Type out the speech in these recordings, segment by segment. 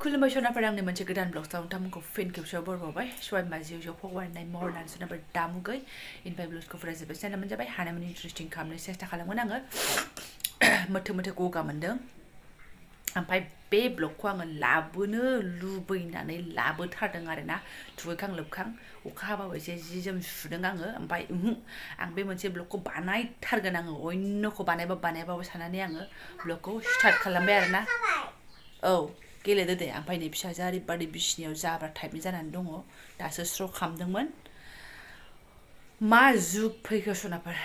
खुलुमबाय सनाफोर आंनि मोनसे गोदान ब्लगआव नोंथांमोनखौ फिन खेबसेयाव बरबावबाय सबाय माजियाव ज' फगवारनाय महरनानै सोनाफोर दामुगै इनफाय ब्लगखौ फरायजोब्बाय साननानै जाबाय हानायमानि इन्टारेस्टिं खालामनो सेस्था खालामगोन आङो मोथो मोथो गगा मोन्दों ओमफ्राय बे ब्लगखौ आङो लाबोनो लुबैनानै लाबोथारदों आरोना दुगैखां लोबखां अखा हाबाबो एसे जि जोम सुदों आङो ओमफ्राय आं बे मोनसे ब्लगखौ बानायथारगोन आङो अन्यखौ बानायबाबो साननानै आङो ब्लगखौ स्टार्ट खालामबाय आरोना औ गेलेदो दे ओमफ्राय नै फिसाजोआ ओरैबादि बिसिनियाव जाब्रा टाइपनि जानानै दङ दासो स्र' खालामदोंमोन मा जुग फैखो सनाफोर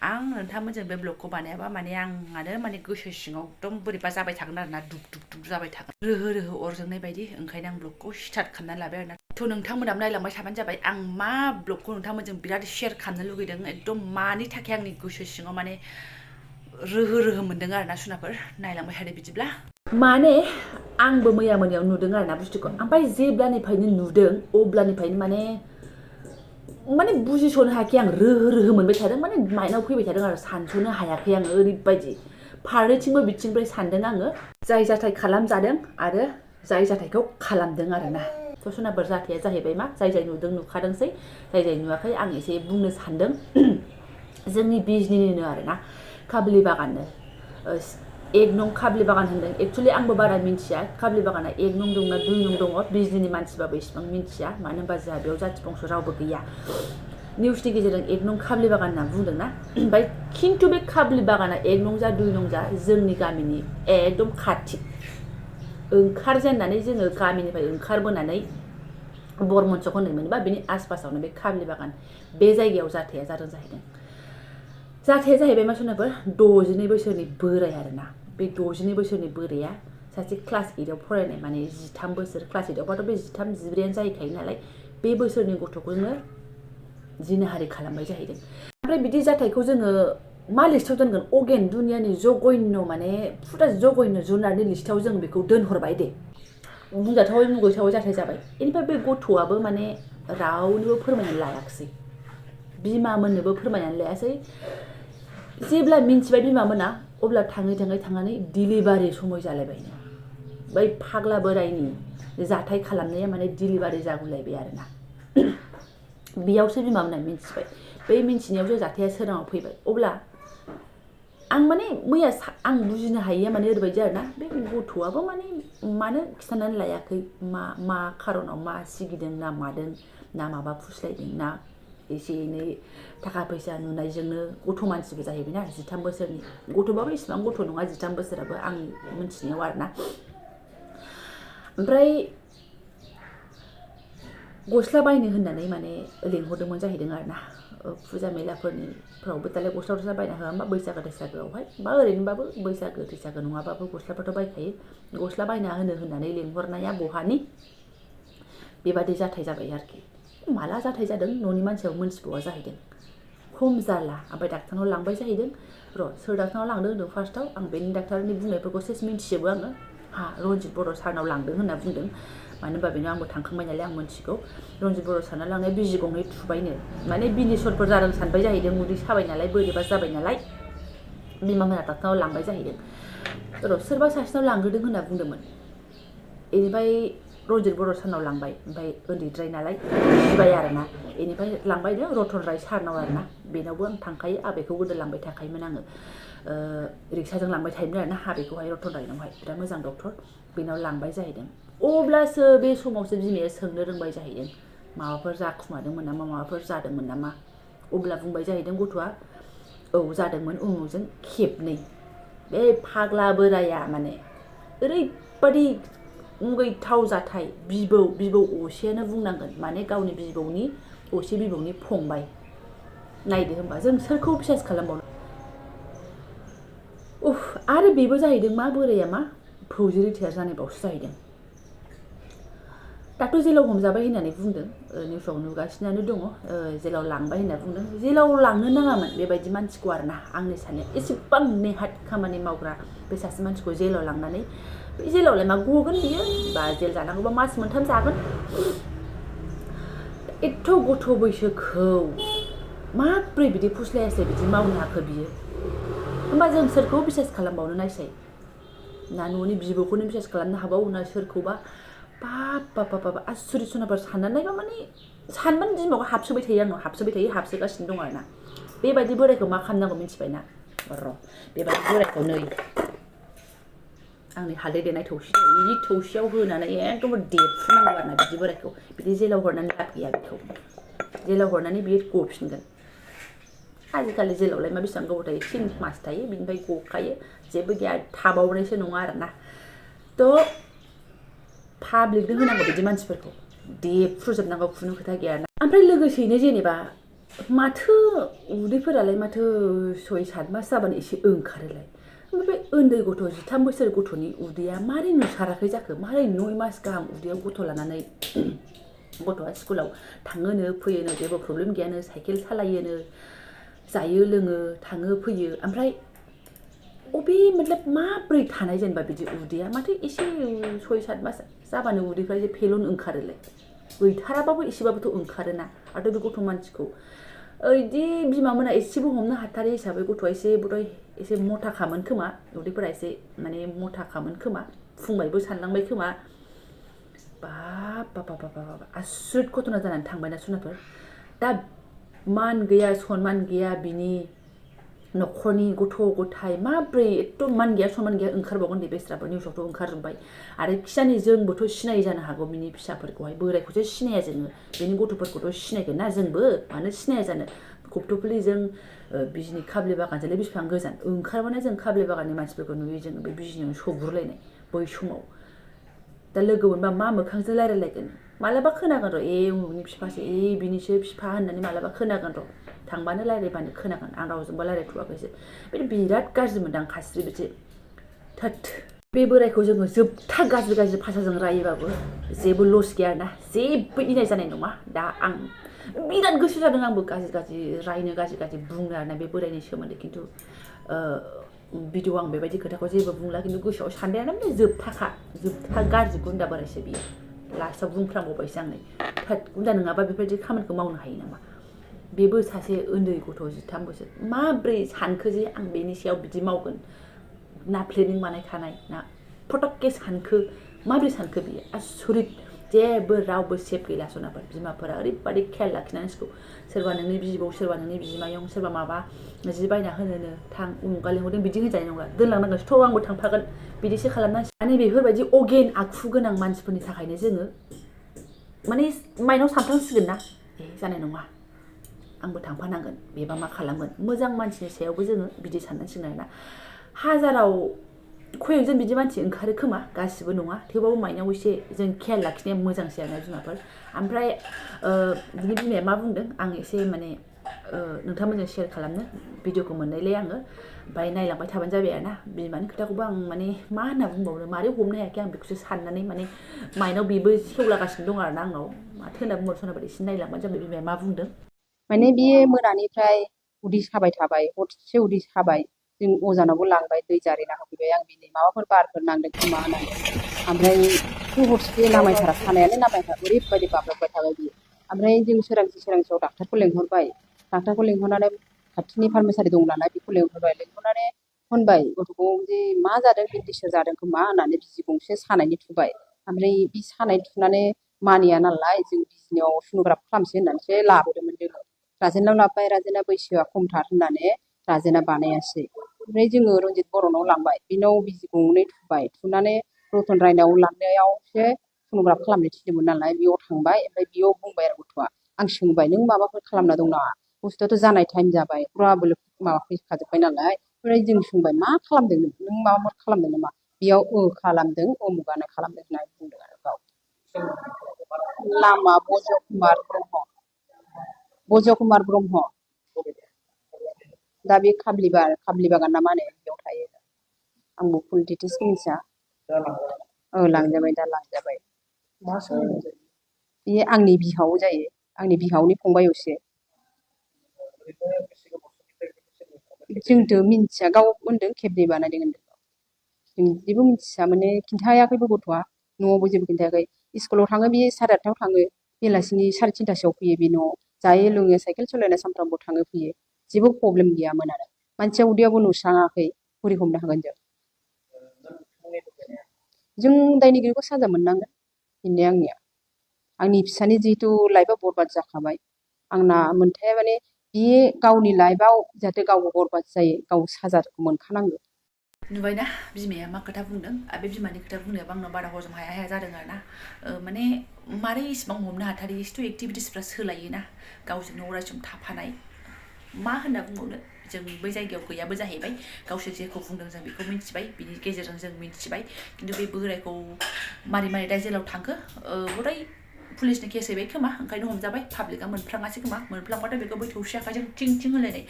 आं नोंथांमोनजों बे ब्लगखौ बानायाबा माने आंहानो माने गोसो सिङाव एकदम बोरैबा जाबाय थागोन आरोना दुब दुब दुब जाबाय थागोन रोहो रोहो अरजोंनाय बायदि ओंखायनो आं ब्लगखौ स्टार्ट खालामनानै लाबाय आरोना थ' नोंथांमोनाबो नायलांबाय थाबानो जाबाय आं मा ब्लगखौ नोंथांमोनजों बिराद शेयार खालामनो लुगैदों एकदम मानि थाखाय आंनि गोसो सिङाव माने रोहो रोहो मोन्दों आरोना सनाफोर नायलांबाय थादो बिदिब्ला माने आंबो मैया मोनायाव नुदों आरोना बुस्थुखौ ओमफ्राय जेब्लानिफ्रायनो नुदों अब्लानिफ्रायनो माने बुजिस'नो हायाखै आं रोहो रोहो मोनबाय थादों माने माइनाव फैबाय थादों आरो सानस'नो हायाखै आङो ओरैबायदि फारनैथिंबो बिथिंनिफ्राय सानदों आङो जाय जाथाय खालामजादों आरो जाय जाथायखौ खालामदों आरोना थ' सनाफोर जाथाया जाहैबाय मा जाय जाय नुदों नुखादोंसै जाय नुवाखै आं एसे बुंनो सानदों जोंनि बिजनिनिनो आरोना काबलि बागाननो 1 नं काबलि बागान होनदों एक्चुअलि आंबो बारा मिन्थिया काबलि बागाना 1 नं दंना 2 नं दङ बिजनिनि मानसिबाबो इसिबां मिन्थिया मानो होनबा जोंहा बेयाव जाथि बंस रावबो गैया निउसनि गेजेरजों 1 नं काबलि बागान होनना बुंदोंना ओमफ्राय खिन्थु बे काबलि बागाना 1 नं जा 2 नं जा जोंनि गामिनि एकदम खाथि ओंखारजेननानै जोङो गामिनिफ्राय ओंखारबोनानै बरमनसक होननाय मोनबा बेनि आसपासावनो बे काबलि बागान बे जायगायाव जाथाया जादों जाथाया जाहैबाय मा सनाफोर 62 बोसोरनि बोराय आरोना बे 62 बोसोरनि बोराया सासे क्लास 8आव फरायनाय माने 13 बोसोर क्लास 8आवबाथ' बे 13 14 जाहैखायो नालाय बे बोसोरनि गथ'खौनो जिनाहारि खालामबाय जाहैदों ओमफ्राय बिदि जाथायखौ जोङो मा लिस्टआव दोनगोन अगेन दुनियानि जघन्य माने फुरा जघन्य जुनारनि लिस्टआव जों बेखौ दोनहरबाय दे बुंजाथावै मुगैथावै जाथाय जाबाय बेनिफ्राय बे गथ'आबो माने रावनोबो फोरमायनानै लायाखिसै बिमामोननोबो फोरमायनानै लायासै जेब्ला मिन्थिबाय बिमामोना अब्ला थाङै डिलिभारि समय जालायबायनो बै फाग्ला बोरायनि जाथाय खालामनाया माने डिलिभारि जागुलायबाय आरोना बेयावसो बिमामोना मिन्थिबाय बै मिन्थिनायावसो जाथाया सोराङाव फैबाय अब्ला आं माने मैया आं बुजिनो हायैया माने ओरैबायदि आरोना बे गथ'आबो माने मानो खिन्थानानै लायाखै मा खारनाव मा सिगिदों ना मादों ना माबा फुस्लायदों ना एसे एनै थाखा फैसा नुनायजोंनो गथ' मानसिबो जाहैबायना 13 बोसोरनि गथ'बाबो इसिबां गथ' नङा 13 बोसोराबो आंनि मिन्थिनायाव आरोना ओमफ्राय गस्ला बायनो होननानै माने लेंहरदोंमोन जाहैदों आरोना फुजा मेलाफोरनिफ्रावबो दालाय गस्ला बायना होआ होमबा बैसागो थैसागोआवहाय बा ओरैनोबाबो बैसागो थैसागो नङाबाबो गस्लाफोरथ' बायखायो गस्ला बायना होननानै लेंहरनाया बहानि बेबादि जाथाय जाबाय आरोखि माला जाथाय जादों न'नि मानसियाव मोनथिबावा जाहैदों खम जाला ओमफ्राय डाक्टारनाव लांबाय जाहैदों र' सोर डाक्टारनाव लांदों होनदों फार्स्टआव आं बेनि डाक्टारनि बुंनायफोरखौ सेस मिन्थिजोबो आङो रनजित बर' सारनाव लांदों होनना बुंदों मानो होनबा बेनो आंबो थांखांबाय नालाय आं मिन्थिगौ रनजित बर' सारनाव लांनाय बिजि गंनै थुबायनो माने बिनिसरफोर जादों सानबाय जाहैदों उदै साबाय नालाय बोरैबा जाबाय नालाय बिमामोना डाक्टारनाव लांबाय जाहैदों र' सोरबा सासेनाव लांग्रोदों होनना बुंदोंमोन बेनिफ्राय रनजित बर' सारनाव लांबाय ओमफ्राय उन्दैद्राय नालाय गिबाय आरोना बेनिफ्राय लांबायनो रतन राय सारनाव आरोना बेनावबो आं थांखायो आबेखौ गोदो लांबाय थाखायोमोन आङो रिक्साजों लांबाय थायोमोन आरोना हाबेखौहाय रतन रायनावहाय बिराद मोजां डक्टर बेनाव लांबाय जाहैदों अब्लासो बे समावसो बिमाया सोंनो रोंबाय जाहैदों माबाफोर जाखुमादोंमोन नामा माबाफोर जादोंमोन नामा अब्ला बुंबाय जाहैदं गथ'आ औ जादोंमोन उमुजों खेबनै बे फाग्ला बोराया माने ओरैबादि मुगैथाव जाथाय बिबौ असेयानो बुंनांगोन माने गावनि बिबौनि असे बिबौनि फंबाय नायदो होमबा जों सोरखौ बिसास खालामबावनो आरो बेबो जाहैदों मा बोराया मा फौजि रिटायार जानाय बावसो जाहैदों दाथ' जेलाव हमजाबाय होननानै बुंदों निउसाव नुगासिनो दङ जेलाव लांबाय होनना बुंदों जेलाव लांनो नाङामोन बेबायदि मानसिखौ आरोना आंनि साननाया एसेबां नेहाथ खामानि मावग्रा बे सासे मानसिखौ जेलाव लांनानै बे जेलावलाय मा गगोन बियो बा जेल जानांगौबा मास मोनथाम जागोन एथ' गथ' बैसोखौ माब्रै बिदि फुस्लायासै बिदि मावनो हाखो बियो होमबा जों सोरखौ बिसास खालामबावनो नायसाय ना न'नि बिबौखौनो बिसास खालामनो हाबावो ना सोरखौबा बाब आसुरित सनाफोर साननानै नायबा माने सानबानो दिमागाव हाबसोबाय थायो आंनाव हाबसोगासिनो दं आरोना बेबायदि बोरायखौ मा खालामनांगौ मिथिबायना र' बेबायदि बोरायखौ नै आंनि हालदै देनाय थौसि इ थौसियाव होनानै एकदम देफ्रुनांगौ आरोना बिदि बोरायखौ बिदि जेलाव हरनानै लाब गैया बेखौ जेलाव हरनानै बियो गफिनगोन आजिखालि जेलावलाय मा बेसेबां गोबाव थायो 3 मास थायो बिनिफ्राय गखायो जेबो गैया थाबावनायसो नङा आरोना थ' पाब्लिकनो होनांगौ बिदि मानसिफोरखौ देफ्रुजोबनांगौ खुनु खोथा गैया ना ओमफ्राय लोगोसेयैनो जेनेबा माथो उदैफोरालाय माथो 6-7 मास जाबानो एसे ओंखारोलाय ओमफ्राय बे उन्दै गथ' 13 बोसोर गथ'नि उदैया मारै नुसाराखै जाखो मारै 9 मास गाहाम उदैयाव गथ' लानानै गथ'आ स्कुलाव थाङोनो फैयोनो जेबो प्रब्लेम गैयानो साइकेल सालायोनो जायो लोङो थाङो फैयो ओमफ्राय अबे मतलब माब्रै थानाय जेनेबा बिदि उदैया माथो एसे 6-7 मास जाबानो उदैफ्रा एसे फेलन ओंखारोलाय गैथाराबाबो एसेबाबोथ' ओंखारोना आरो बे गथ' मानसिखौ इदि बिमामोना एसेबो हमनो हाथारै हिसाबै गथ'आ एसे मथाखामोन खोमा उदैफोरा एसे माने मथाखामोन खोमा फुंबायबो सानलांबाय खोमा बाब आसुरित घटना जानानै थांबायना सनाफोर दा मान गैया सनमान गैया बिनि न'खरनि गथ' गथाय माब्रै एथ' मान गैया सनमान गैया ओंखारबावगोन दे बेस्राबो निउसावथ' ओंखारजोब्बाय आरो खिजानि जोंबोथ' सिनायै जानो हागौ बिनि फिसाफोरखौहाय बोरायखौसो सिनाया जोङो बेनि गथ'फोरखौथ' सिनायगोन ना जोंबो मानो सिनाया जानो खप्तफुलि जों बिजनि खाब्लि बागानजोंलाय बेसेबां गोजान ओंखारबानो जों खाब्लि बागाननि मानसिफोरखौ नुयो जोङो बे बिजनियावनो सौग्रुलायनाय बै समाव दा लोगो मोनबा मा मोखांजों रायलायलायगोन मालाबा खोनागोन र' उमुगनि बिफासो बिनिसो बिफा होननानै मालाबा खोनागोन र' थांबानो रायलायबानो खोनागोन आं रावजोंबो रायलायथ'वाखैसो बे बिराद गाज्रि मोनदां खास्रि बिदि थोद बे बोरायखौ जोङो जोबथा गाज्रि भाषाजों रायोबाबो जेबो लस गैया आरोना जेबो इनाय जानाय नङा दा आं बिराद गोसो जादों आंबो गाज्रि रायनो गाज्रि बुंनो आरोना बे बोरायनि सोमोन्दै खिन्थु भिडिअ आं बेबायदि खोथाखौ जेबो बुंला खिन्थु गोसोआव साननायानो माने जोबथा गाज्रि गुन्दा बोरायसो बियो लास्टआव बुंफ्रांबावबायसो आं नै थोद गुन्दा नङाबा बेफोरबायदि खामानिखौ मावनो हायो नामा बेबो सासे उन्दै गथ' 13 बोसोर माब्रै सानखो जे आं बेनि सायाव बिदि मावगोन ना प्लेनिं बानायखानाय ना फटकके सानखो माब्रै सानखो बियो आसुरित जेबो रावबो सेफ गैला सनाफोर बिमाफोरा ओरैबायदि खेयाल लाखिनांसिगौ सोरबा नोंनि बिबौ सोरबा नोंनि बिमायं सोरबा माबा जि बायना होनोनो थां उमुगा लेंहरदों बिदि होनजानाय नंला दोनलांनांगोन थ' आंबो थांफागोन बिदिसो खालामनांसिगोन माने बेफोरबायदि अगेन आखु गोनां मानसिफोरनि थाखायनो जोङो माने माइनाव सानफ्लांसिगोन ना जानाय नङा आंबो थांफानांगोन बेबा मा खालामगोन मोजां मानसिनि सायावबो जोङो बिदि साननांसिगोन आरोना हाजाराव खयजन बिदि मानसि ओंखारो खोमा गासिबो नङा थेवबाबो माइनाव एसे जों खेयाल लाखिनाया मोजांसै आरोना बिमाफोर ओमफ्राय बिनि बिमाया मा बुंदों आं एसे माने नोंथांमोनजों शेयार खालामनो भिडिअखौ मोननायलाय आङो ओमफ्राय नायलांबाय थाबानो जाबाय आरोना बिमानि खोथाखौबो आं माने मा होनना बुंबावनो मारै हमनो हायाखै आं बेखौसो साननानै माने माइनाव बेबो सेवलागासिनो दं आरोना आंनाव माथो होनना बुंबावनो सनाबादि एसे नायलांबानो जाबाय बिमाया मा बुंदों माने बियो मोनानिफ्राय उदै साबाय थाबाय हरसे उदै साबाय जों अजानावबो लांबाय दै जारिना होफैबाय आं बिनि माबाफोर बारफोर नांदों खोमा होननानै ओमफ्राय हरसे नामायथारा सानायानो नामायथारा ओरैबायदि बाब्राबबाय थाबाय बियो ओमफ्राय जों सोरांसियाव डाक्टारखौ लेंहरबाय डाक्टारखौ लेंहरनानै खाथिनि फार्मासियारि दं नालाय बेखौ लेंहरनानै होनबाय गथ'खौ जे मा जादों बेन्डिसर जादों खोमा होननानै बिजि गंसे सानायनि थुबाय ओमफ्राय बे सानाय थुनानै मानिया नालाय जों बिजनियाव सन'ग्राफि खालामसै होननानैसो लाबोदोंमोन जोङो राजेनाव लाबोबाय राजेना बैसोआ खमथार होननानै राजेना बानायासै ओमफ्राय जोङो रन्जित बर'नाव लांबाय बेनाव बिजि गंनै थुबाय थुनानै रतन रायनाव लांनायावसो सन'ग्राफि खालामनो थिनदोंमोन नालाय बेयाव थांबाय ओमफ्राय बेयाव बुंबाय आरो गथ'आ आं सोंबाय नों माबाफोर खालामना दं नामा बुस्थुआथ' जानाय टाइम जाबाय फुराबो माबा फैखाजोब्बाय नालाय ओमफ्राय जों सोंबाय मा खालामदों नों माबाफोर खालामदों नामा बेयाव खालामदों उमुगानो खालामदों होननानै बुंदों आरो गाव नामा बज' कुमार ब्रह्म दा बे खाब्लि बागान ना मा होनो बेयाव थायो आंबो फुल डिटेल्सखौ मिथिया लांजाबाय दा लांजाबाय बे आंनि बिहाव जायो आंनि बिहावनि फंबायसो जोंथ' मिन्थिया गाव होनदों खेबनै बानायदों होनदों जों जेबो मिन्थिया माने खिन्थायाखैबो गथ'आ न'आवबो जेबो खिन्थायाखै स्कुलाव थाङो बे 8:30 थाङो बेलासिनि 3:30 फैयो बे न'आव जायो लोङो साइकेल सालायना सानफ्रामबो थाङो फैयो जेबो प्रब्लेम गैयामोन आरो मानसिया उदैयावबो नुस्राङाखै बोरै हमनो हागोन जों जों दायनिगिरिखौ साजा मोननांगोन बेनो आंनिया आंनि फिसानि जिहेतु लाइफआ बरबाद जाखाबाय आंना मोनथाया माने बे गावनि लाइफआव जाहाथे गाव बरबाद जायो गाव साजाखौ मोनखानांगौ नुबायना बिमाया मा खोथा बुंदों आरो बे बिमानि खोथा बुंनायाबो आंनाव बारा हजम हाया हाया जादों आरो ना माने मारै इसिबां हमनो हाथारै एसेथ' एक्टिभिटिसफ्रा सोलायोना गावजोंनो अराय सम थाफानाय मा होनना बुंबावनो जों बै जायगायाव गैयाबो जाहैबाय गावसोर जेखौ बुंदों जों बेखौ मिन्थिबाय बिनि गेजेरजों जों मिन्थिबाय खिन्थु बे बोरायखौ मारै मारै दा जेलाव थांखो हदाय पुलिसनि केस हैबाय खोमा ओंखायनो हमजाबाय पाब्लिकआ मोनफ्लाङासै खोमा मोनफ्लांबाथाय बेखौ बै थौसि आखाइजों थिं थिं होलायनाय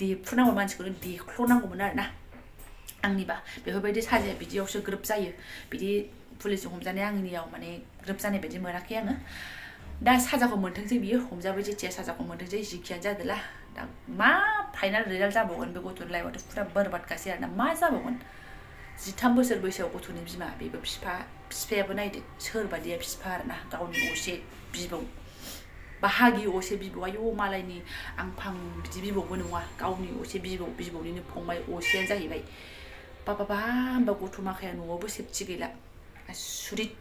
देफ्रुनांगौ मानसिखौनो देख्ल'नांगौमोन आरो ना आंनिबा बेफोरबायदि साजाया बिदियावसो ग्रोब जायो बिदि पुलिसजों हमजानाया आंनियाव माने ग्रोब जानाय बायदि मोनाखै आङो दा साजाखौ मोनथोंसै बियो हमजाबाय जेथिया साजाखौ मोनथोंसै जिखियानो जादोला दा मा फाइनाल रिजाल्ट जाबावगोन बे गथ'नि लाइफआथ' फुरा बरबादखासै आरो ना मा जाबावगोन 13 बोसोर बैसोआव गथ'नि बिमा बेबो बिफायाबो नायदो सोरबादिया बिफा आरो ना गावनि असे बिबौ बाहागि असे बिबौ आयौ मालायनि आं फां बिदि बिबौबो नङा गावनि असे बिबौनिनो फंबाय असेयानो जाहैबाय बाबा होमबा गथ' माखाया न'आवबो सेफथि गैला सुरित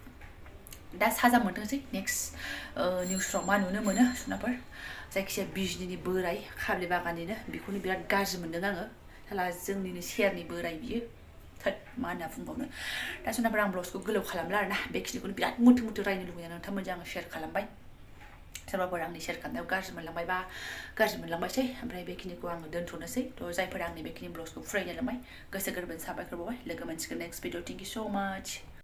दा साजा मोनथोंसै नेक्स्ट निउसफ्राव मा नुनो मोनो सुनाफोर जायखिजाया बिजनिनि बोराय खाब्लि बागाननिनो बेखौनो बिराद गाज्रि मोनदों आङो साला जोंनिनो सेरनि बोराय बियो थोद मा होनना बुंबावनो दा सुनाफोर आं ब्लग्सखौ गोलाव खालामला आरोना बेखिनिखौनो बिराद मुथु मुथु रायनो लुबैनानै नोंथांमोनजों आङो शेयार खालामबाय सोरबाफोर आंनि शेयार खालामनायाव गाज्रि मोनलांबायबा गाज्रि मोनलांबायसै ओमफ्राय बेखिनिखौ आङो दोनथ'नोसै थ' जायफोर आंनि बेखिनि ब्लग्सखौ फरायनो लांबाय गोसो गोरबोनि साबायखर बावबाय लोगो मोनसिगोन नेक्स्ट भिडिअ थेंक इउ स' माच